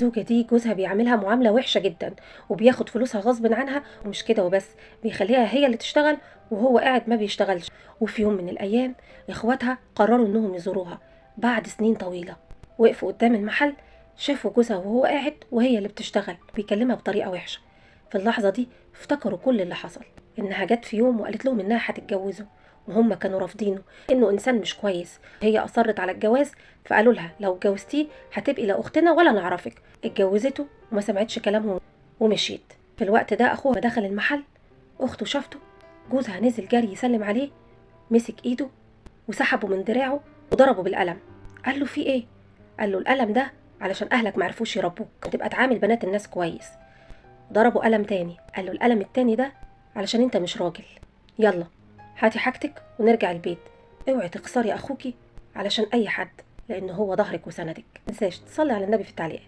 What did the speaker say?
الزوجة دي جوزها بيعاملها معاملة وحشة جدا، وبياخد فلوسها غصب عنها، ومش كده وبس، بيخليها هي اللي تشتغل وهو قاعد ما بيشتغلش. وفي يوم من الأيام إخواتها قرروا إنهم يزوروها بعد سنين طويلة. وقفوا قدام المحل، شافوا جوزها وهو قاعد وهي اللي بتشتغل، بيكلمها بطريقة وحشة. في اللحظة دي افتكروا كل اللي حصل، إنها جت في يوم وقالت لهم إنها هتتجوزه، وهم كانوا رافضينه إنه إنسان مش كويس. هي أصرت على الجواز، فقالوا لها لو اتجوزتيه هتبقي لا أختنا ولا نعرفك. اتجوزته وما سمعتش كلامهم ومشيت. في الوقت ده أخوها دخل المحل، أخته شافته، جوزها نزل جري يسلم عليه، مسك إيده وسحبه من دراعه وضربه بالقلم. قال له في إيه؟ قال له القلم ده علشان أهلك معرفوش يربوك، تبقى تعامل بنات الناس كويس. ضربه قلم تاني، قال له القلم التاني ده علشان انت مش راجل، يلا هاتي حاجتك ونرجع البيت، اوعي تخسري اخوكي علشان اي حد، لان هو ظهرك وسندك. متنساش تصلي على النبي في التعليقات.